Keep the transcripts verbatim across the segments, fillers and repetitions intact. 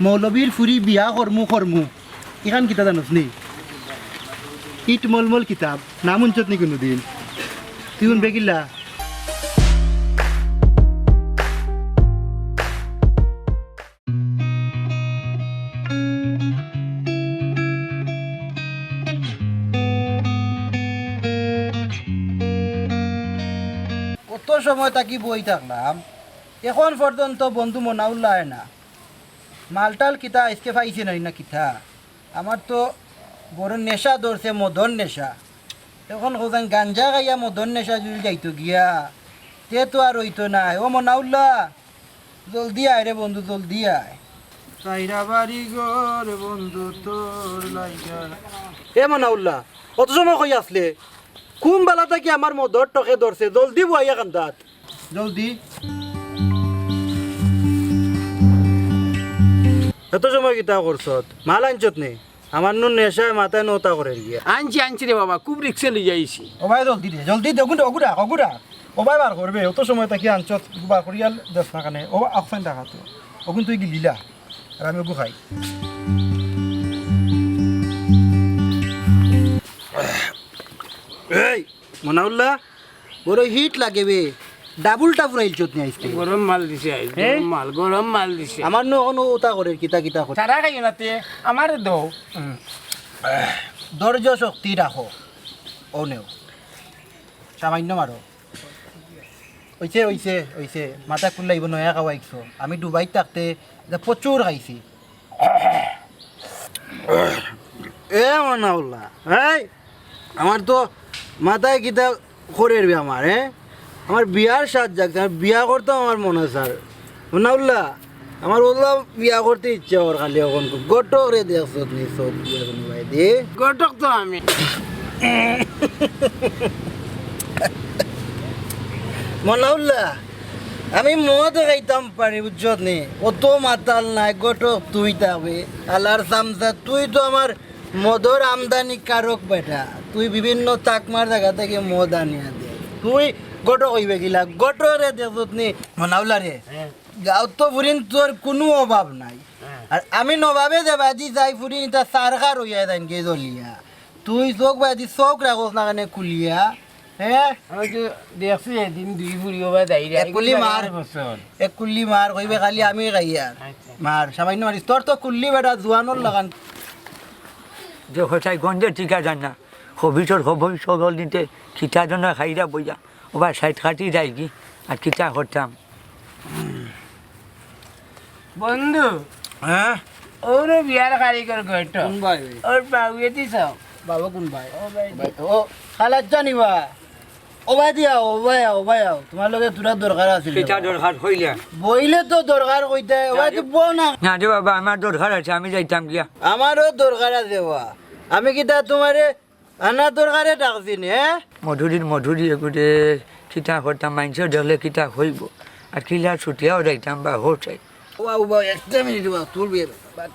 মৌলবীর ফুরি বিয়া করমু করমু, ইখান কিতা জানোস নি? ইট মলমল কিতাব, নাম হুনছত নি কুনুদিন? তুই হুনবে কিলা? কত সময় থাকি বই থাকলাম, এখন পর্যন্ত বন্ধু মনাউল্লাহ আয় না। মালটাল কিতা আইজকে পাইছে নাই না কিতা? আমার তো বড় নেশা ধরছে, মদর নেশা। এখন কইছইন গাঞ্জা খাইয়া মদর নেশা যদি যাইতো গিয়া, তে তো আর অইতো নায়। ও মনাউল্লাহ, জলদি আয় রে বন্ধু, জলদি আয়। সাইরা বাড়ি ঘর বন্ধু তোর লাইগা। এ মনাউল্লাহ, অত সময় কই আছলে? কুন বালা থাকি আমার মদর টকে ধরছে, জলদি বওয়াইয়া কান্দাত। জলদি। এত সময় কিতা করছত? মাল আনছত নি? আমার নু নেশায় মাথায় নতা করের গিয়া। আনছি, আনছি রে বাবা, খুব রিক্সে লইয়া আইছি। ও ভাই, জলদি দে, জলদি দে, অগুন, অগুন রাখ, অগুন রাখ। ও ভাই বার করবে, অত সময় থাকি আনছত, বার করিয়া দেস না কেনে। ও ভাই, আকফান দেখা তো। অগুন তুই গিলিলা, আর আমি অগু খাই। এই, মনাউল্লাহ, বড় হিট লাগে বে। ডাবলটা ফুরাইলছত নি আইজকে? গরম মাল দিছে আইজ, হে? গরম মাল, গরম মাল দিছে। আমার নু অখন উতা করের, কিতা কিতা করে। তারা খাইও না তে, আমারে দেও। ধৈর্য শক্তি রাখো। ও নেও। সামান্য মারো। অইছে, অইছে, অইছে। মাথা খুললাইবো, নয়া খাওয়াইছো। আমি দুবাইত থাকতে ইতা প্রচুর খাইছি। এ মনাউল্লাহ, এই, আমার তো মাথায় কিতা করের বে আমার, হ্যাঁ? আমার বিয়ার সাত জাগছে, আমার বিয়া করতাম আমার মনে চার। মনাউল্লাহ, আমার অলা বিয়া করতে ইচ্ছা কর খালি অখন। ঘটকরে দেখছত নি চউখ দিয়া কুনু বায়দি? ঘটক তো আমি। মনাউল্লাহ, আমি মদ খাইতাম পারি, বুঝছত নি? অত মাতাল নায়, ঘটক তুই থাকবে। আলার চামচা, তুই তো আমার মদর আমদানিকারক বেটা। তুই বিভিন্ন চাকমার জাগা থাকি মদ আনিয়া দে। তুই ঘটক অইবে কিলা? ঘটকরে দেখছত নি? মনাউল্লাহ রে, হ্যাঁ। গাঁওত তো ফুরিন্তর কুনু অভাব নাই। হ্যাঁ। আর আমি নবাবে যে বায়দি যাই ফুরিন ইতা সারখার অইয়া যাইন গে জ্বলিয়া। তুই চউখ বায়দি চউখ রাখছ না কেনে খুলিয়া? হ্যাঁ? আমি তো দেখছি এদিন দুই ফুরি অবা যাইরা। এক কুলি মার। এক কুলি মার, কইবে খালি আমি খাইয়ার। আচ্ছা। মার, সামান্য মারিস। তোর তো কুল্লি বেটা জুয়ানর লাখান। যে হতাই গন্ধে টিকা যায় না। হবিষর হবি সবল নিতে খিতা জন খাইরা বইয়া। অবা সাইড কাটি যায়গি। আর কিতা করতাম? বন্ধু, হ্যাঁ? ওরে বিয়ার কারিগর ঘটক। কোন ভাই? ওর বাবুয়ে দিছ? বাবা কোন ভাই? ও ভাই। ও ভাই, ও খালাত জানিবা? ও ভাই দিয়া, ও ভাই আও, ও ভাই আও। তোমার লগে থুড়া দরকার আছিল। কিতা দরকার কইলা? বইলে তো দরকার কইতে, ও ভাই তো বল না। না রে বাবা, আমার দরকার আছে, আমি যাইতাম গিয়া। আমারও দরকার আছে বা। আমি কিতা তোমারে আনা দরকারে ডাকছি নি, হ্যাঁ? মধুরীর মধুরী এগুরে কিতা করতাম, মাইনষে দেখলে কিতা কইবো। আর কিলা ছুটিয়াও যাইতাম বা হোটাই। ওবা, ওবা, একটা মিনিট ওবা, তুলবি এবার।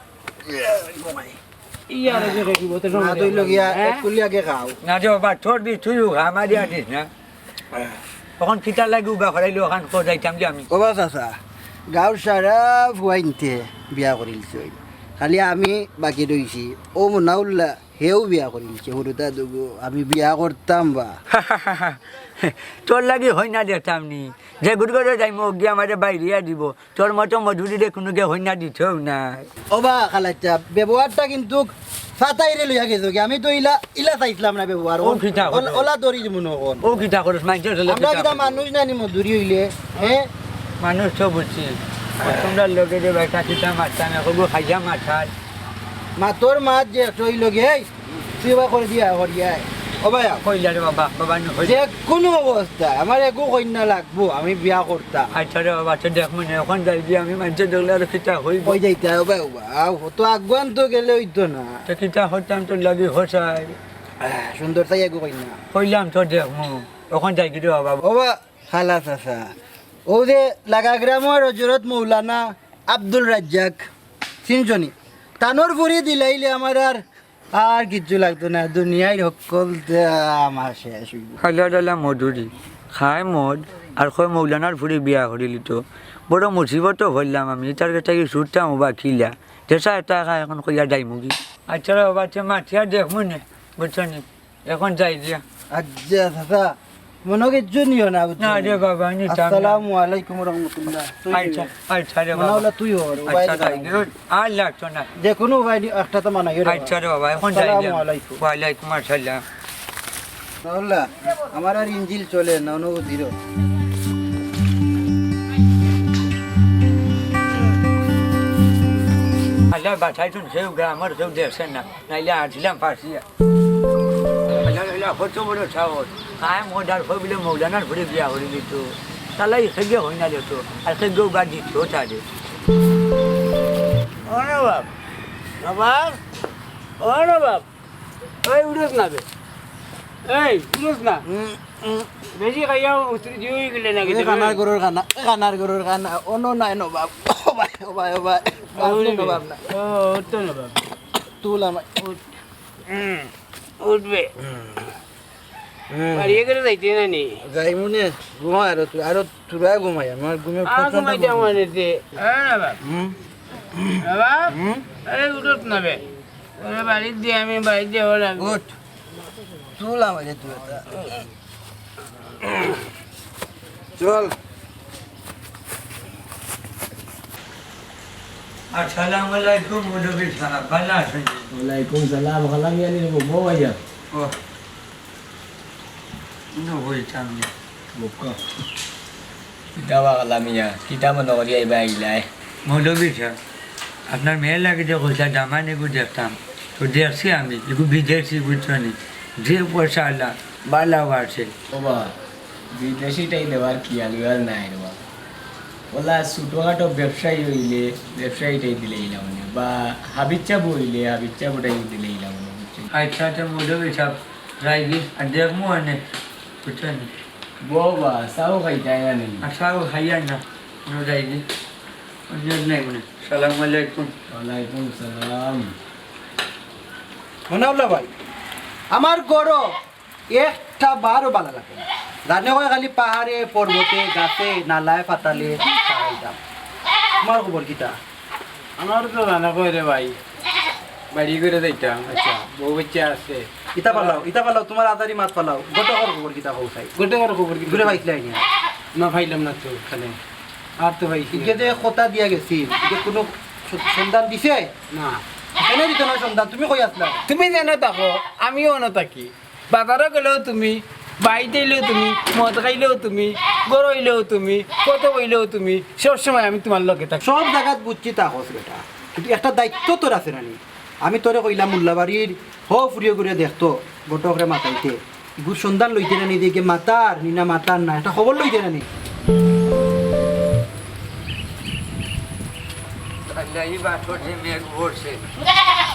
ইয়ার যে কইবো তো না, তুই লগিয়া, হ্যাঁ? এক কুলি আগে খাও। না রে বাবা, তোর বি তুই খা, আমার দিয়া দিস না। অখন কিতা লাগি উবা করাইলো, অখান কো যাইতাম যে আমি। ওবা চাচা, গাঁওর সারা ফুয়াইন্তে বিয়া করিলছইন। খালি আমি বাকি রইছি। ও মনাউল্লাহ, হেও বিয়া করিলছে, হুরুতা দুগু, আমি বিয়া করতাম বা। তোর লাগি হইনা দেখতাম নি, যে গুড়গড়ে যাইমু, ওগি আমারে বাইরিয়া দিবো। তোর মতো মধুরীরে কুনুগে হইনা দিতেও নাই। ওবা খালাচ্চা, ব্যবহারটা কিন্তু ফাতাইরে লইয়া গেছো কি? আমি তো ইলা, ইলা চাইছিলাম না ব্যবহার। ও কিতা ওলা, করো? ওলা দরি দিমু নখন। ও কিতা করস? মাইনষে চলে আমরা কিতা কিতা করো? মানুষ না নি মধুরী অইলে, হ্যাঁ? মানুষ তো বুঝছি। তোমরা লগে যে বেটা কিতা মারতাম, এখন খাইয়া মাথায়। মা, তোর মা যে একটা অইলো গে, এই, তুই এবার করে দিয়া, করিয়া আয়। ও ভাই, আও। কইলা রে বাবা, বাবা নু কইলা। যে কোনো অবস্থা, আমার এগু কইন্যা লাগবো, আমি বিয়া করতাম। আচ্ছা রে বাবা, তো দেখ মনে, এখন যাই গিয়া আমি মাইনষে দেখলে আর কিতা হইব? কই যাইতে হয়, ও ভাই, ও ভাই, আও, তো আগুয়ান তো গেলে অইতো না। তো কিতা করতাম তোর লাগি হোসাই? আহ, সুন্দর চাই এগু কইন্যা। কইলাম তো দেখ মু, এখন যাই কি রে বাবা? ও বা, খালাস আছে। ও যে লাগা গ্রামর হজরত মৌলানা আব্দুল রাজ্জাক, চিনছনি? তানর ফুরি দিলাইলে আমার আর আর কিচ্ছু লাগতো না, দুনিয়ার হক্কল আমার শেষ অইব। খাইলা ডালা মধুরি, খায় মদ, আর কয় মৌলানার ফুরি বিয়া করিলি তো। বড় মুসিবত হইলাম আমি, তার কাছে কি ছুটতাম ও বা কিলা। দেশা এটা এখন কইয়া যাইমুগি। আচ্ছা রে বাবা, তে মাতিয়া দেখমু নে, বুঝছো নি? এখন যাই দিয়া। আচ্ছা, চাচা, মনো কিচ্ছু নিও না, বুঝছো না নি? রে বাবা, নিতাম না। আসসালামু আলাইকুম রহমতুল্লাহ। তুই আচ্ছা, নিও। আচ্ছা রে মনে বাবা। হলো তুই হর, আচ্ছা, উবাইদি তাই দাঁড়াও। আর লাগতো না। যে কোনো উবাইদি একটা তো মানাইও রে বাবা। আচ্ছা রে বাবা, এখন যাই দিয়া। আসসালামু আলাইকুম। ওয়ালাইকুম আসসালাম। না আল্লাহ, আমার আর ইঞ্জিল চলে না, অনুভূতির। আল্লাহ বাঁচাইছুন, কেউ গ্রামের কেউ দেখছে না, নাইলে আছিলাম ফাঁসিয়া। আল্লাহ, আল্লাহ, কত বড় সাহস। কায়েম অর্ডার হয়ে বলে মৌলানার ঘরে বিয়া করে দিত। তাহলে এই সেগে হয় না যেত, আর সেগেও গা দিত তাহলে। ও নবাব, নবাব, ও নবাব। ওই উঠোস না বে। এই, উঠোস না। উম, উম। বেশি খাইয়াও উতরি দিয়ে গেলে না এই কিন্তু। কানার গরুর কানা, এই কানার গরুর কানা। অনো নাই নবাব। ও ভাই, ও ভাই, ও ভাই। ও আপনি রে। নবাব না। ও, ও তো নবাব। তুল আমার। উঠ। উম, উঠবে। উম। বাড়িয়ে করে যাইতে না নি? যাইমু নে। ঘুমা আরো তুই, আরো তোরা ঘুমাই। আমার ঘুমে আর পছন্দ ঘুমাই যাও করে। মানে যে। হ্যাঁ, নবাব। হুম। নবাব? হুম। এই উঠোস না বে। ওরে বাড়ির দিয়ে আমি বাইরে যাবো না। উঠ। তুল আমারে তুই এটা। চল। আসসালামু আলাইকুম, মৌলভী সাহেব, ভালা আছইন? ওয়ালাইকুম সালাম, ভালা মিয়া নি রে, বউ আইয়া। ও, ইনো বইতাম না। বউক্কা। কিতা বা কালা মিয়া, কিতা মনো করি আইবা আইলায়? মৌলভী সাহেব, আপনার মেয়ের লাগি যে কইলা দামান এগু দেখতাম, তো দেখছি আমি, এগু বিদেশি বুঝছো নি, যে পয়সা আলা, বালাও আছে। ও বা, বিদেশিটাই দেওয়ার খিয়াল উয়াল নাই রে বা। ওলা ছোটখাটো ব্যবসায়ী অইলে, ব্যবসায়ীটাই দিলাইলাম অনে, বা হাবিচ্চাবু অইলে, হাবিচ্চাবুটাই দিলাইলাম অনে, বুঝছো নি? আচ্ছা, আচ্ছা, মৌলভী সাহেব, যাইগি, আর দেখমু অনে, বুঝছো নি? বউ বা, চাও খাইতায় না নি? আর চাও খাইয়ার না, আমরা যাইগি। অন্য নাই মনে। সালাম আলাইকুম। ওয়ালাইকুম সালাম। মনাউল্লাহ ভাই, আমার ঘরো একটা বারও বালা লাগে না। জানে কয় খালি পাহাড়ে, পর্বতে, গাছে, নালায়, পাতালে পাহাড় দাম। তোমার খবর কিতা? আমার তো জানা কয় রে ভাই, বাড়ি করে যাইতাম। আচ্ছা। বউ বাচ্চা আছে। ইতা পালাও, ইতা পালাও, তোমার আদারি মাত পালাও। ঘটকর খবর কিতা কও চাই? ঘটকর খবর কি? ঘুরে পাইছিলাই নি? না, পাইলাম না তো। কেনে? আর তো পাইছি না। ইগে যে কথা দিয়া গেছি, ইগে কোনো স-, সন্ধান দিছে? না। কেনে দিত না সন্ধান? তুমি কই আছলা? তুমি যেন থাকো, আমিও অনো থাকি। বাজারো গেলেও তুমি, বাড়িত আইলেও তুমি, মদ খাইলেও তুমি, ঘরো আইলেও তুমি, কত কইলেও তুমি, সব সময় আমি তোমার লগে থাকি। সব জাগাত বুঝছি থাকস বেটা, কিন্তু একটা দায়িত্ব তোর আছে না নি? আমি তোরে কইলাম মোল্লাবাড়ির হউ ফুড়িও ঘুরে দেখতো, ঘটকরে মাতাইতে। ইগুর সন্ধান লইতে না নি, দেখে মাতার নি না মাতার না, একটা খবর লইতে না নি? আল্লাহ, ই বাটর যে মেঘ পড়ছে,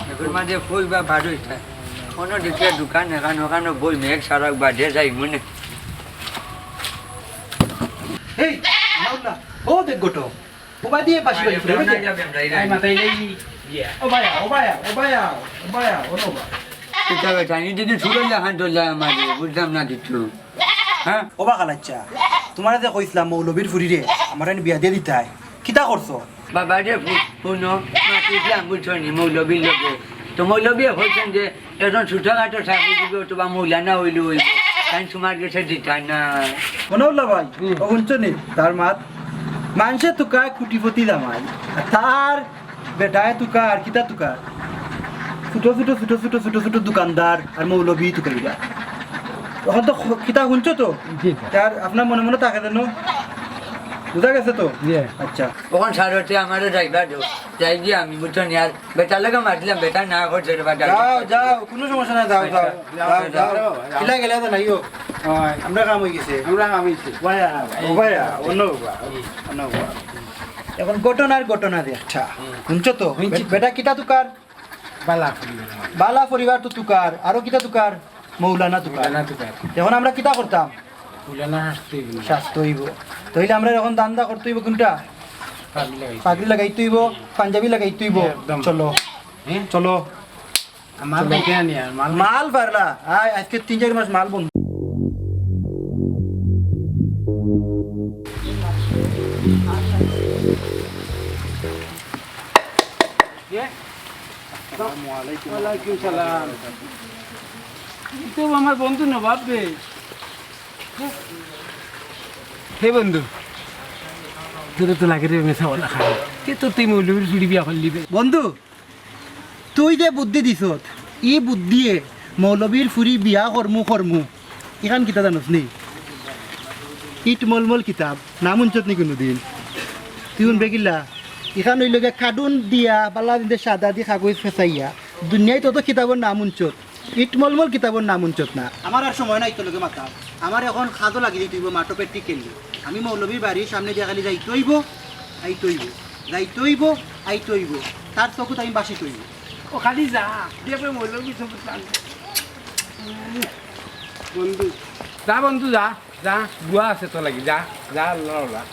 মেঘর মাঝে ফুল বা বারোইটা। কোনো দিকে দোকান এখান ওখানো বই মেঘ সারা বাদে যাই মনে। এই, মাওলা, ও দেখ ঘটক। ওবা দিয়ে বাসি বাড়ি ফুলে, বুঝলে? এই মাথায় লেগে গিয়া। ও ভাইয়া, ও ভাইয়া, ও ভাইয়া, ও ভাইয়া, ও নো বা। এটা বেটা, এই যদি সুরল্লা খান ধরলে আমারে, বুঝলাম না কিচ্ছু। হ্যাঁ? ওবা খালাচ্চা, তোমারে যে কইছিলাম মৌলবীর ফুরিরে, আমার এনে বিয়া দিয়া দিতায়। কিতা করছো? বাবা রে, ফু-, হুনো, মাতিছিলাম, বুঝছো নি, মৌলবীর লগে। তো মৌলবীয়ে কইছইন যে একজন ছোটখাটো চাকরি দিবে অথবা মৌলানা অইলে অইবো। তাইন তোমার গেছে দিতা না। মনাউল্লাহ ভাই, হুম। ও হুনছো নি? তার মাত, মানষে তুকায় কুটিপতি জামাই। আর তার বেটায় তুকার, কিতা তুকার? ছোট ছোট, ছোট ছোট, ছোট ছোট দোকানদার আর মৌলবী তুকাইরা। অখন তো খ-, কিতা হুনছো তো? জি, স্যার। তার আপনার মনে মনে থাকে যেন? বুঝা গেছে তো? জি। আচ্ছা। অখন সারতে আমারে যাইবা দেও। যাই গিয়া আমি, বুঝছো নি? আর বেটার লগে মাতিলাম, বেটা না করছে রে বা, যাও, যাও, কোনো সমস্যা নাই, যাও, যাও, আচ্ছা, যাও, যাও, যাও। যাও। কিলা গেলে তো নাইও। হয়। আমরা কাম অই গেছে। আমরা কাম অইছে। ভাইয়া, ও ভাইয়া, অন্য বা, অন্য বা। এখন ঘটনার ঘটনা যে একটা। হুম। হুনছো তো? হুনছি। বে-, বেটা কিতা তুকার? বালা পরিবার। বালা পরিবার তো তুকার, আরো কিতা তুকার? মৌলানা তুকার। মৌলানা তুকার। এখন আমরা কিতা করতাম? মৌলানা শাস্তি অইবো। শাস্তি অইবো। তাইলে আমরা এখন ধান্দা করতে অইবো কোনটা? পাগড়ি লাগাইতে। পাগড়ি লাগাইতে অইবো, পাঞ্জাবি লাগাইতে অইবো। একদম। চলো। হ্যাঁ? চলো। আর মাল চলো। পাইতে না নি আর মাল? মাল পারলা। আয়, আজকে তিন চার মাস মাল বন্ধ। কে? আসসালামু আলাইকুম। ওয়ালাইকুম সালাম। ই তো আমার বন্ধু নবাব বে। হে বন্ধু, তোরে তো লাগে রে মেসাওয়ালা খান। কে তো তুই মৌলবীর ফুড়ি বিয়া করলি বে? বন্ধু, তুই যে বুদ্ধি দিছত, ই বুদ্ধিয়ে মৌলবীর ফুড়ি বিয়া করমু করমু। ইখান কিতা জানোস নি? ইট মলমল কিতাব, নাম হুনছত নি কুনুদিন? তুই হুনবে কিলা? ইখান অইলো গিয়া কার্টুন দিয়া, বালা দিন দে সাদা দি কাগজ ফেছাইয়া। দুনিয়াত অত কিতাবর নাম হুনছত, ইট মলমল কিতাবর নাম হুনছত না। আমার আর সময় নাই তোর লগে মাতার। আমার এখন কাজো লাগি যাইতে অইবো, মাঠো practical। আমি মৌলবীর বাড়ির সামনে দিয়া খালি যাইতে অইবো, আইতে অইবো, যাইতে অইবো, আইতে অইবো। তার চকুত আমি বাসিতে অইবো। ও খালি যা, দেখবে মৌলবী চকুত লাগবে। বন্ধু, যা বন্ধু, যা, যা, দোয়া আছে তোর লাগি, যা, যা, আল্লাহ, আল্লাহ।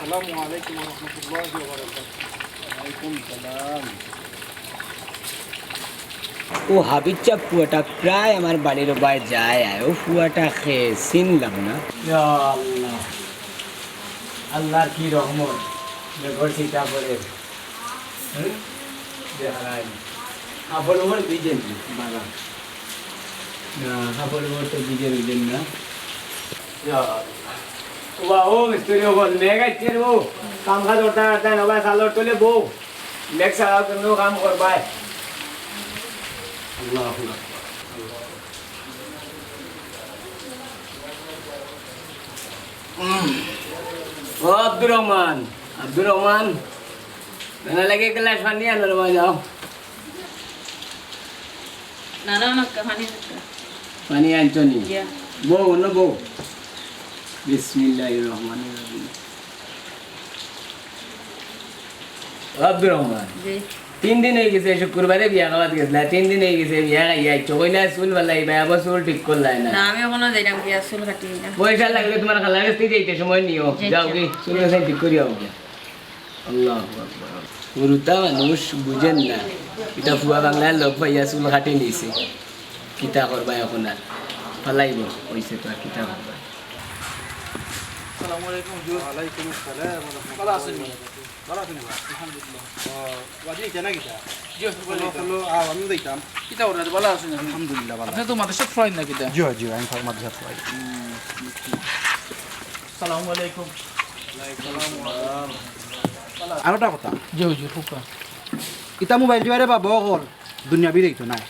আসসালামু আলাইকুম ওয়া রাহমাতুল্লাহি ওয়া বারাকাতুহু। ওয়ালাইকুম সালাম। ও হাবিব চাপ পুয়াটা প্রায় আমার বাড়ির বায় যায় আয়, ও পুয়াটা খে চিনলাম না। ইয়া আল্লাহ, আল্লাহর কি রহমত, বেগর চিতা পড়ে। হুম? দেখা যায় না। কাপড় উপর ভিজে নি, বাবা। না, কাপড় উপর তো ভিজে ভিজে না। ইয়া আল্লাহ। ও বা, ও মিস্ত্রি অকল, মেঘ আইছে রে, ও। কাম কাজ করতে করতে না, ভাই, সালোর তলে বউ। মেঘ ছাড়াও তুমি কাম করবায়। আল্লাহু আকবার। উম। ও আব্দুর রহমান, আব্দুর রহমান, মেলা লাগে এক গ্লাস পানি আনো রে ভাই, যাও। না, না, না, পানি আনতে। পানি আনছো নি? ইয়া। বউ, অন্য বউ। বিসমিল্লাহির রহমানির রহিম। ও আব্দুর রহমান। জি। তিন দিন অই গেছে, শুক্রবারে বিয়া খাওয়াত গেছলা, তিন দিন অই গেছে, বিয়া খাইয়া আইছো, কইলা চুল ফালাইবায়, আবার চুল ঠিক করলায় না। না, আমি অখনো যাইরাম গিয়া, চুল কাটি আইরাম। পয়সা লাগলে তুমার খালার কাছ থাকি যাইতে সময় নিও, জি, যাও জি। কি, চুল কাটি ঠিক করি আও গিয়া। আল্লাহু আকবার। হুরুতা মানুষ বুঝের না, ইটা ফুয়া বাংলার লগ পাইয়া চুল কাটি নিছে। কিতা করবায় অখন আর? ফালাইবো, অইছে তো আর কিতা করবায়। আসসালামু আলাইকুম হুজুর। ওয়ালাইকুম আসসালাম ওয়া রাহমাতুল্লাহি ওয়া বারাকাতুহু। ভালা আছইন নি বা? আলহামদুলিল্লাহ। ও, ওয়াজি ইটা না কিতা? জি, হুজুর, ভালা আছইন। হ্যালো, আ, আমি যাইতাম। কিতা কররা, ভালা আছইন নি? আলহামদুলিল্লাহ, ভালা। আপনে তো মাদ্রাসাত পড়াইন না কিতা? জি, জি, আমি মাদ্রাসাত পড়াই। হুম, বুঝছি। আসসালামু আলাইকুম। আরো একটা কথা। জি, হুজুর, হুকা। ইতা মোবাইল টিপারে বাবা অকল দুনিয়াবি রইতো নায়।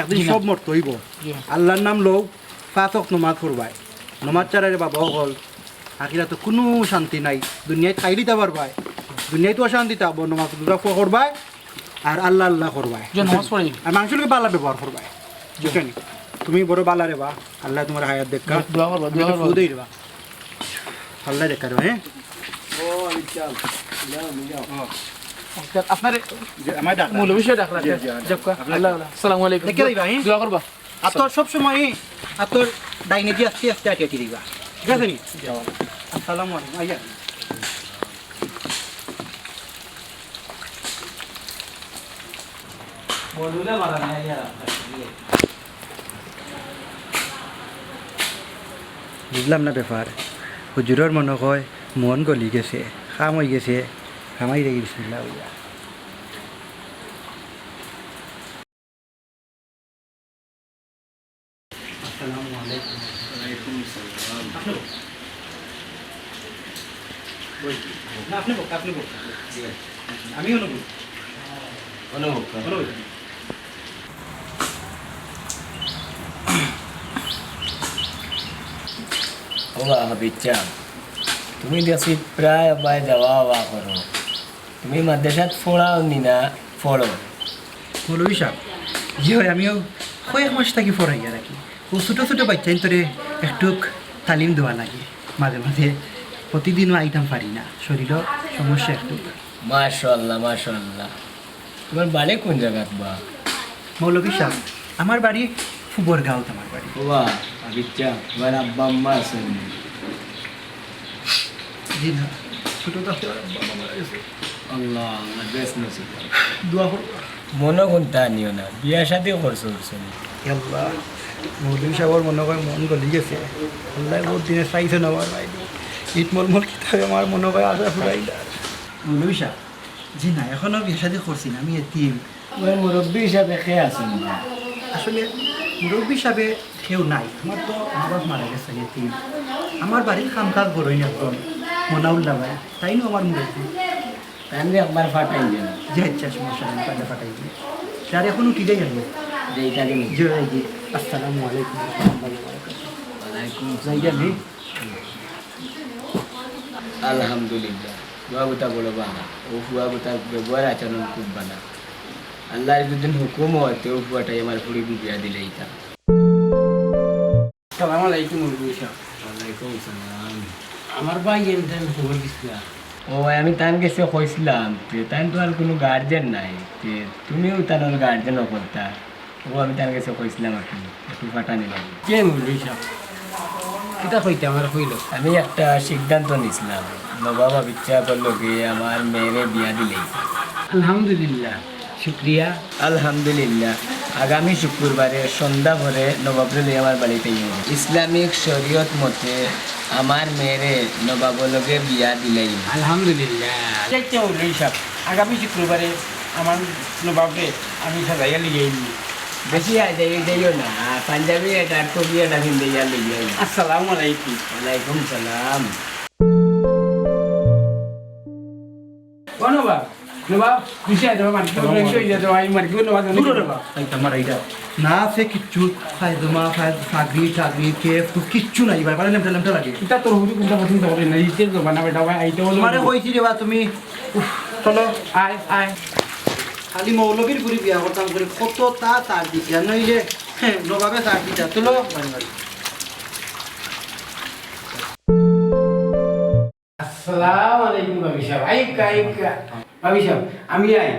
একদিন জি না। সব মরতে অইবো। জি। আল্লাহর নাম লও, পাঁচ ওয়াক্ত নমাজ পড়বায়। নমাজ ছাড়া রে বাবা অকল, আখিরাতো কুনু শান্তি নাই। দুনিয়াত খাইলিতা পারবায়, দুনিয়াত অশান্তি থাকবো, নমাজ রোজা করবায়, আর আল্লাহ আল্লাহ করবায়। জি, নমাজ পড়ি। আর মানষর লগে ভালা ব্যবহার করবায়। জি। বুঝছো নি? তুমি বড় ভালা রে বা, আল্লায় তুমার হায়াত দেউক্কা। দোয়া করবা, তুমি দোয়া তো করবা। ফুদ অইবা। আল্লায় দেউক্কা রে, হ্যাঁ? ও, আমি চাল। যাও, আমি যাও। ও। আপনারে জি, আমার ডাক। মৌলভী সাব ডাকলা। জি, জি, আমার ডাক। যাউক্কা। আপনার আল্লাহ, আল্লাহ। আসসালামু আলাইকুম। দেখে দিবা, হ্যাঁ? দোয়া করবা। আর তোর সব সময় আর তোর ডাইনে দি আস্তে আস্তে আটি আটি দিবা, ঠিক আছে নি? যাও। আসসালামু আলাইকুম, আইয়া। বুঝলাম না ব্যাপার। হুজুরর মনো কয় মন গলি গেছে, কাম অই গেছে, কামাই দেখি বিসমিল্লাহ অইয়া। আসসালামু আলাইকুম। ওয়ালাইকুম আসসালাম। আপনি বল। বল। না, আপনি বল, আপনি বল। জি। আমি অনুভব। অনুভব, অনুভব। ও বা হাবিব চাচা, তুমি দেখছি প্রায় বায় যাওয়া আওয়া করো। তুমি মাদ্রাসাত পড়াও নি না, পড়ো? মৌলভী সাব, জি অয়, আমিও কয়েক মাস থাকি পড়াইয়া রাখি। অউ ছোটো ছোটো বাইচ্চাইন্তরে একটুক তালিম দেওয়া লাগে মাঝে মাঝে। প্রতিদিনও আইতাম পারি না, শরীরও সমস্যা একটুক। মাশাআল্লাহ, মাশাআল্লাহ। তুমার বাড়ি কুন জাগাত বা? মৌলভী সাব, আমার বাড়ি ফুবর গাঁওত আমার বাড়ি। ও বা, আচ্ছা, তুমার আব্বা আম্মা আছইন নি? জি না, ছোটো থাকতে আমার আব্বা আম্মা মারা গেছে। আল্লাহ, আল্লাহ, বেহেস্ত নসিব করো। দোয়া করবা। মনো কুন্তা নিও না, বিয়া শাদি করছো, করছো নি? আল্লাহ, মৌলভী সাবর মনো কয় মন গলি গেছে। আল্লায় বউত দিনে চাইছইন আমার ভাইরে। ইট মলমল কিতাবে আমার মনো কয় আশা ফুরাইলা। মৌলভী সাব, জি না, এখনো বিয়া শাদী করছি না, আমি এতিম। ওই মুরব্বি হিসাবে কে আছইন না? আসলে মুরব্বি হিসাবে কেউ নাই, আমার তো মা বাপ মারা গেছে, এতিম। আমার বাড়ির কাম কাজ করইন একজন মনাউল্লাহ ভাই, তাইন আমার মুরব্বি। তাইলে একবার পাঠাই দেন। জি আচ্ছা, সমস্যা নাই, তাইলে পাঠাই দিন। স্যার, এখন উঠি যাই আমি। যাই, তাইলে নি। জি, জি। আসসালামু আলাইকুম ওয়া রাহমাতুল্লাহি ওয়া বারাকাতুহু। ওয়ালাইকুম যাই যান, জি। আলহামদুলিল্লাহ, ফুয়া গুতা বড় বালা, অউ ফুয়া গুতার ব্যবহার আচরণ খুব বালা। আল্লার যুদি হুকুম অয়, তে অউ ফুয়াটাই আমার ফুড়িরে বিয়া দিলাইতাম। সালাম আলাইকুম, মুরব্বি সাব। ওয়ালাইকুম সালাম। আমার ভাইয়ে তান খবর দিছলা। ও, আমি তান গেছে কইছলাম, তে তান তো আর কুনু গার্জেন নাই, তে তুমিও তান গার্জেন অকলতা। ও, আমি তান গেছে কইছলাম আর কি, একটু পাঠানি লাগে। কে মুরব্বি সাব? কিতা কইতা আমারে কইলো? আমি একটা সিদ্ধান্ত নিছলাম, নবাব আবিচ্ছা করলো কি আমার মেয়েরে বিয়া দিলাইতাম। আলহামদুলিল্লাহ, শুক্রিয়া। আলহামদুলিল্লাহ, আগামী শুক্রবারে সন্ধ্যা পরে নবাবরে লইয়া আমার বাড়িত আইবা। ইসলামিক শরীয়ত মতে আমার মেয়েরে নবাবর লগে বিয়া দিলাইমু। আলহামদুলিল্লাহ। যাইতে অইলো হিসাব, আগামী শুক্রবারে আমার নবাবরে আমি সাজাইয়া লইয়া আইমু। বেশি আয় যাই, যাইও না, পাঞ্জাবি এটা, টুপি এটা পিন্দাইয়া লইয়া আইমু। আসসালামু আলাইকুম। ওয়ালাইকুম সালাম। ও নবাব, নবাব, বেশি আয় যাবে, মার্কেট করে বেশি অই যাবে, আমি মার্কেট নবাব জানি। দূর রে বাবা, এই তো আমার এইটা। না আছে কিচ্ছু, পায়জামা, পায়-, পাগড়ি, টাগড়ি, কেপ, কুপ কিচ্ছু নাই ভাই, মানে লেমটা লেমটা লাগে। ইতা তোর হুজুর কুনটা পছন্দ করে না, ইতে জমানা বেটা ভাই, আইতে বলো। তোমারে কইছি রে বা তুমি, উফ, চলো, আয়, আয়। খালি মৌলবীর ফুড়ি বিয়া করতাম করি, কততা ছাড় দিছি, আর নইলে, হ্যাঁ, নবাবে ছাড় দিতা, চলো, বাড়ি বাড়ি। আসসালামু আলাইকুম ভাবি সাব। আইক্কা, আইক্কা। ভাবি সাব, আমি আই।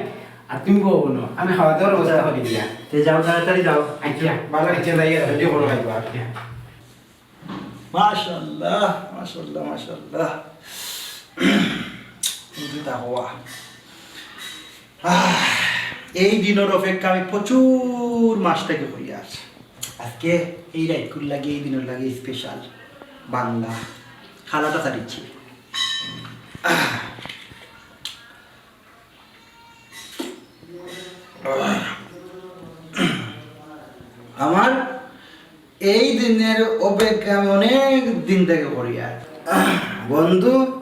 আর তুমি বও না। আমি খাওয়া দাওয়ার ব্যবস্থা করি দিয়া। তে যাও, তাড়াতাড়ি যাও। আচ্ছা। ভালো আচ্ছা, যাই আর। রেডি করো খাইবা। আচ্ছা। মাশাআল্লাহ, মাশাআল্লাহ, মাশাআল্লাহ। বুঝি তা হওয়া। আহ, এই দিনর অপেক্ষা আমি প্রচুর মাস থাকি করি আর। আজকে এই রাইতকুর লাগি, এই দিনর লাগি স্পেশাল বাংলা খালাটা ছাড়িছি। আমার এই দিনর অপেক্ষা আমি অনেক দিন থাকি করি আর। বন্ধু,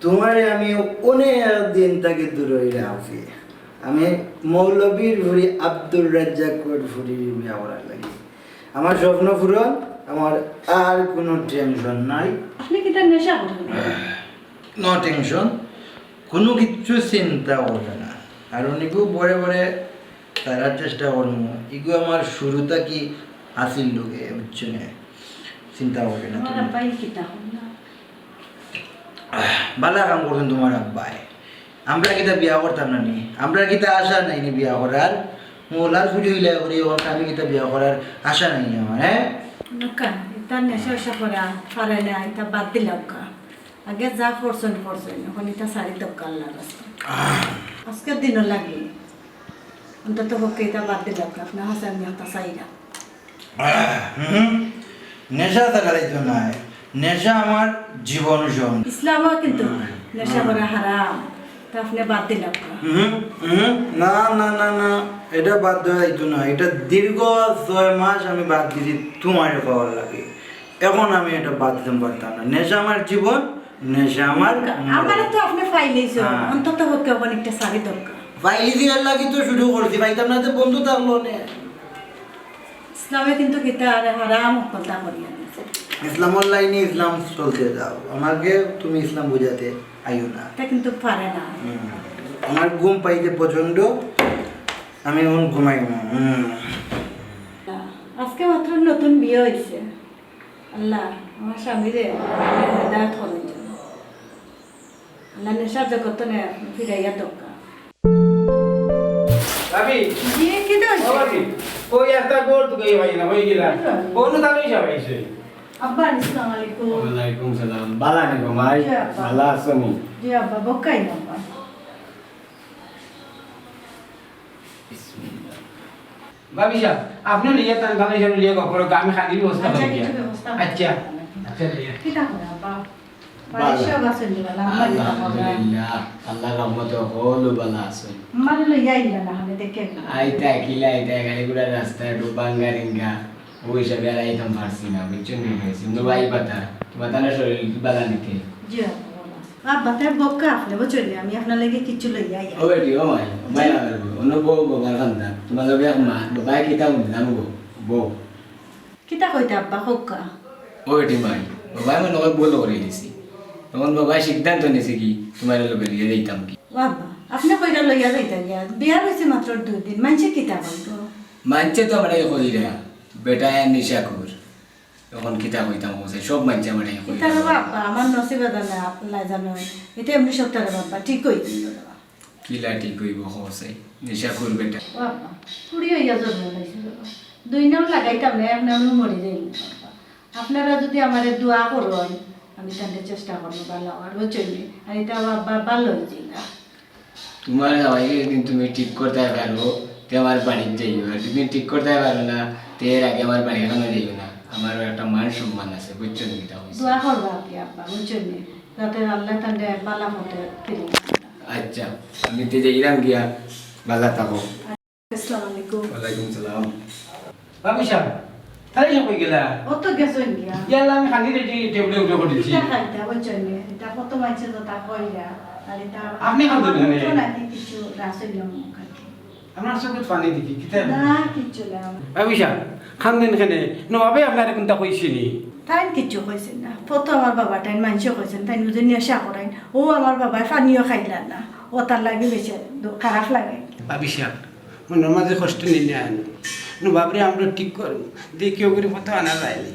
তুমারে আমি অনেক দিন থাকি দূরই রাখছি। আমি মৌলবীর ফুড়ি আব্দুর রাজ্জাকর ফুড়ির বিয়া করার লাগি। আমার স্বপ্ন পূরণ, আমার আর কুনু টেনশন নাই। আপনে কিতা নেশা করইন? No tension, কুনু কিচ্ছু চিন্তা করবে না। আর অনেকও বড়ে বড়ে তারার চেষ্টা করমু। ইগু আমার শুরু থাকি আছিল লগে, বুঝছো নি? চিন্তা করবে না আমার তুমি। আব্বাই কিতা কইন না? আহ, বালা কাম করছইন তুমার আব্বায়। আমরা কিতা বিয়া করতাম না নি? আমরা কিতা আশা নাই নি বিয়া করার? মৌলার ফুড়ি অইলা করি, অখন আমি কিতা বিয়া করার আশা নাই নি আমার, হ্যাঁ? নকা, ইতা নেশা-টেশা করা পারে না, ইতা বাদ দিলাউক্কা। আগে যা করছইন, করছইন, অখন ইতা ছাড়ি দেউক্কা আল্লার রাস্তা। আহ। আজকের দিনর লাগি অন্তত পক্ষে ইতা বাদ দিলাউক্কা, আপনার কাছে আমি ইতা চাইরাম। হুম, নেশা থাকা যাইতো নায়। নেশা আমার জীবন সঙ্গী। ইসলামও কিন্তু হুম, নেশা হুম। করা হারাম। তা আপনে বাদ দিলাউক্কা। হুম, হুম, না, না, না, না, এটা বাদ দেওয়া যাইতো না। এটা দীর্ঘ ছয় মাস আমি বাদ দিছি তুমারে পাওয়ার লাগি। অখন আমি এটা বাদ দিতাম পারতাম না। নেশা আমার জীবন, নেশা আমার মরণ। আমারে তো আপনে পাইলাইছইন, হ্যাঁ। অন্তত পক্ষে অখন একটা ছাড়ি দেউক্কা। পাইলিছি এর লাগি তো শুরু করছি, পাইতাম না তো বন্ধ থাকলো নে। ইসলামে কিন্তু কিতা আরে হারাম হকলতা করিয়া দিছে। ইসলামর লাইনে ইসলাম চলতে দাও, আমাকে তুমি ইসলাম বুঝাতে আইও না। তা কিন্তু পারে না। হুম। আমার ঘুম পাইছে প্রচণ্ড, আমি অখন ঘুমাইমু। হুম। আজকে মাত্র নতুন বিয়া অইছে। আল্লাহ, আমার স্বামীরে হেদায়েত করো। আল্লাহ, নেশার জগত থনে ফিরাইয়া দেউক্কা। ভাবি। জি, কিতা অইছে? ও ভাবি, কই একটা গোল তো কই ভাই না, হই গেলা। কিতা? কোন তালই যাবাইছে? আব্বা, আসসালামু আলাইকুম। ওয়ালাইকুম সালাম। বালা নি গো মাই? জি, আব্বা। বালা আছো নি? জি, আব্বা, বউক্কা আইন আব্বা। বিসমিল্লাহ। ভাবি সাব, আপনে লইয়া তান, তান হিসাবে লইয়া গপ করো, আমি খানির ব্যবস্থা আচ্ছা, করি গিয়া। কিছু ব্যবস্থা আচ্ছা। আচ্ছা, লইয়া। কিতা করে আব্বা? বাড়ির সব আছইন নি বালা? আল্লাহ কিতা করে? আলহামদুলিল্লাহ, আল্লাহর রহমতে হকল বালা আছইন। আমারে লইয়া আইলা না, আমি দেখে আইলাম। আইতা, কিলা আইতা, গাড়ি ঘোড়ার রাস্তা একটু বাঙ্গা রিঙ্গা, ওই হিসাবে আর আইতাম পারছি না, বুঝছো নি? ভাই পাতা, তোমার তাহলে শরীর বালা নিতে। জি আব্বা, বালা। আব্বা, তার বউক্কা আপনে, বুঝছো নি? আমি আপনার লাগি কিচ্ছু লইয়া আইয়া। ও বেটি, ও মাই, মাই আমার বউ, অন্য বউ বাবার খান্দা। তোমার লগে এক মা, বাবায় কিতা বললাম গো, বউ। কিতা কইতা আব্বা, কউক্কা? ও বেটি মাই, বাবায় মনে হয় ভুল করি দিছি। তখন বাবায় সিদ্ধান্ত নিছে কি, তোমার লগে লইয়া যাইতাম কি। ও আব্বা, আপনে কইরা লইয়া যাইতা গিয়া? বিয়া হইছে মাত্র দুই দিন, মানষে কিতা কইবো? মানষে তো আমরারে কইরা, বেটায় নেশাখোর। এখন কিতা কইতাম, কও চাই, সব মানষে আমরারে কইরা। ইতা রে বাবা, আমার নসিবে জানে, আল্লায় জানে। ইতা এমনে সবতা রে বাবা, ঠিক কই দিল রে বাবা। কিলা ঠিক কইবো, কও চাই, নেশাখোর বেটা। ও আব্বা, ফুড়ি অইয়া জন্ম লইছে রে বাবা। দুই নাম লাগাইতাম না, এক নামে মরি যাইমু বাবা। আপনারা যদি আমারে দোয়া করইন, আমি তানরে চেষ্টা করমু বালা অওয়ার, বুঝছইন নি? আর ইতা বাবা বালা অইছে না। তোমার জামাইরে যদি তুমি ঠিক করতায় পারো, তে আমার বাড়িত যাইও, আর যদি ঠিক করতায় পারো না, তে এর আগে আমার বাড়ির খানো যাইও না। আমারও একটা মান সম্মান আছে, বুঝছো নি কিতা কইছি? দোয়া করবা আপনি আব্বা, বুঝছইন নি? যাতে আল্লায় তানরে বালা পথে ফিরাই দেন। আচ্ছা, আমি তে যাইরাম গিয়া, বালা থাকো। আসসালামু আলাইকুম। ওয়ালাইকুম সালাম। ভাবি সাব, তাইলে সব কই গেলা? ও তো গেছইন গিয়া। ইয়াল্লা, আমি খানি রেডি টেবিলে উঠে করে দিছি। ইটা খাইতা, বুঝছইন নি? ইটা কত মানষে তো তা কইরা। আর ইটা আপনি খান তো আমার জানেন। তো নাকি কিছু রাসইল মুখ আর কি। আমার চোখে পানি দেখি, কিতা? না, কিচ্ছু না। ভাবি সাব, খান দিন খানে, নবাবে আপনারে কুনতা কইছে নি? তাইন কিচ্ছু কইছইন না। কত আমার বাবা তাইন মানষে কইছইন, তাইন বুঝি নেশা করইন। ও আমার বাবায় পানিও খাইলা না। ও তার লাগি বেশি দু-, খারাপ লাগে। ভাবি সাব, মনর মাঝে কষ্ট নিলে আনো। নবাবরে আমরা ঠিক করমু। দেখিও করি কত আনা যায়নি।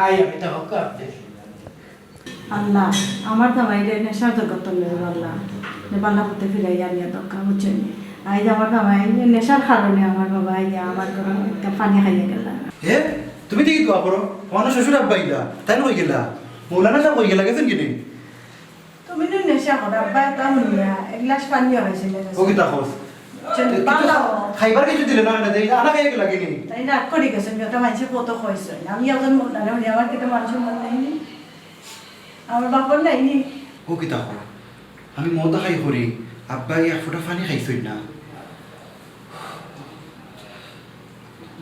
আই, আমি তো হক আপনি। আল্লাহ, আমার জামাইরে নেশার জগত তনে আল্লাহ, যে বালা পথে ফিরাইয়া আনিয়া দরকার, বুঝছইন নি? আইজ আমার জামাই, এই নেশার কারণে আমার বাবা আইয়া আমার ঘরো একটা পানি খাইয়া গেলা। হে, তুমি দেখি দোয়া করো, আমার শ্বশুর আব্বা ইলা, তাইন কই গেলা? মৌলানা সাব কই গেলা, গেছইন কিনি? তুমি নু নেশা করো, আব্বা এটা হুনিয়া, এক গ্লাস পানিও খাইছিল না। ও কিতা কস? চল, এ, কিতা বালা। খাইবার কিছু দিলে না, না, দেই, আনা খাইয়া গেলা কিনি? তাইন রাগ করি গেছইন, কথা মানষে কত কইছইন। আমি একজন মৌলানা হুনি, আমার কিতা মান সম্মান নাই নি? আমার বাপর নাই নি? ও কিতা কর? আমি মদ খাই করি, আব্বায় এক ফুটা পানি খাইছইন না।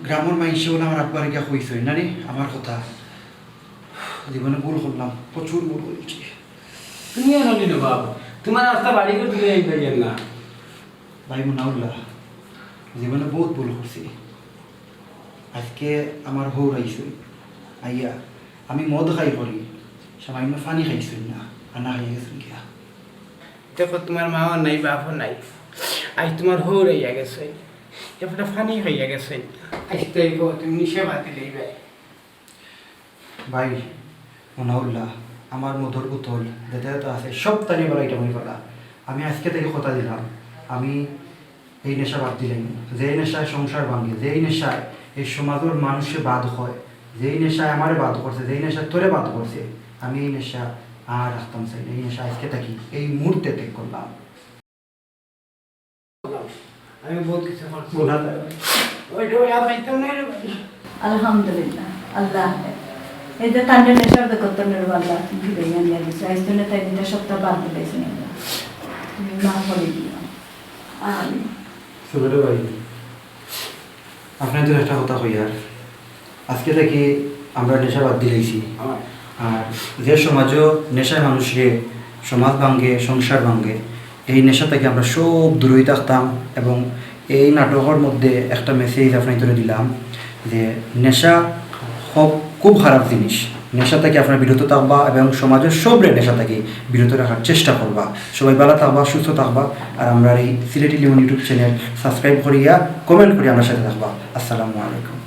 গ্রামর মানষে অইলে আমার আব্বারে গিয়া কইছইন না নি আমার কথা। জীবনে ভুল করলাম, প্রচুর ভুল করিলিছি। তুমি আর হলি না বাপ, তোমার রাস্তা বাড়ি করে তুমি এই পাইয়ের না। ভাই মুনাউল্লাহ, জীবনে বহুত ভুল করছি। আজকে আমার হউর আইছইন, আইয়া আমি মদ খাই করি, সামান্য পানি খাইছইন না, আনা খাইয়া গেছইন গিয়া। দেখো, তোমার মাও নাই, বাপও নাই, আইজ তোমার হউর আইয়া গেছইন, একটা পানি খাইয়া গেছইন। আইজ তো এই তুমি নিশা বাদ দিলে ভাই। ভাই, মুনাউল্লাহ, আমার মদর বোতল যেটা যেটা আছে, সব তানি বেলা ইটা মারি ফেলা। আমি আজকে থাকি কথা দিলাম, আমি এই নেশা বাদ দিলাইমু। যে নেশায় সংসার ভাঙে, যে নেশায় এই সমাজর মানষে বাদ অয়, যে নেশায় আমারে বাদ করছে, যে নেশায় তোরে বাদ করছে, আমি এই নেশা আর রাখতাম চাই না। এই নেশা আজকে থাকি, এই মুহূর্তে ত্যাগ করলাম। আমি বহুত কিছু করছি। গুনাহ তার। ওইটা ওই আর পাইতাম না রে ভাই। আলহামদুলিল্লাহ, আল্লাহ। এই যে তানরে নেশার জগত তনে আল্লাহ, তুমি ফিরাইয়া আনিয়া দিছো। আইজ তনে তাইন ইটা সবতা বাদ দিলাইছইন আল্লাহ। তুমি মাফ করি দিও। আমিন। সুবেদা ভাই, আপনারে তো একটা কথা কইয়ার, আজকে থাকি আমরা নেশা বাদ দিলাইছি। আর যে সমাজও নেশায় মানুষরে, সমাজ ভাঙ্গে, সংসার ভাঙ্গে, এই নেশা থাকি আমরা সব দূরই থাকতাম। এবং এই নাটকর মধ্যে একটা message আপনাইন্তরে দিলাম যে নেশা খুব, খুব খারাপ জিনিস। নেশা থাকি আপনারা বিরত থাকবা এবং সমাজর সবরে নেশা থাকি বিরত রাখার চেষ্টা করবা। সবাই ভালা থাকবা, সুস্থ থাকবা। আর আমরার এই সিলেটি লিমন YouTube channel subscribe করিয়া, comment করিয়া আমরার সাথে থাকবা। আসসালামু আলাইকুম।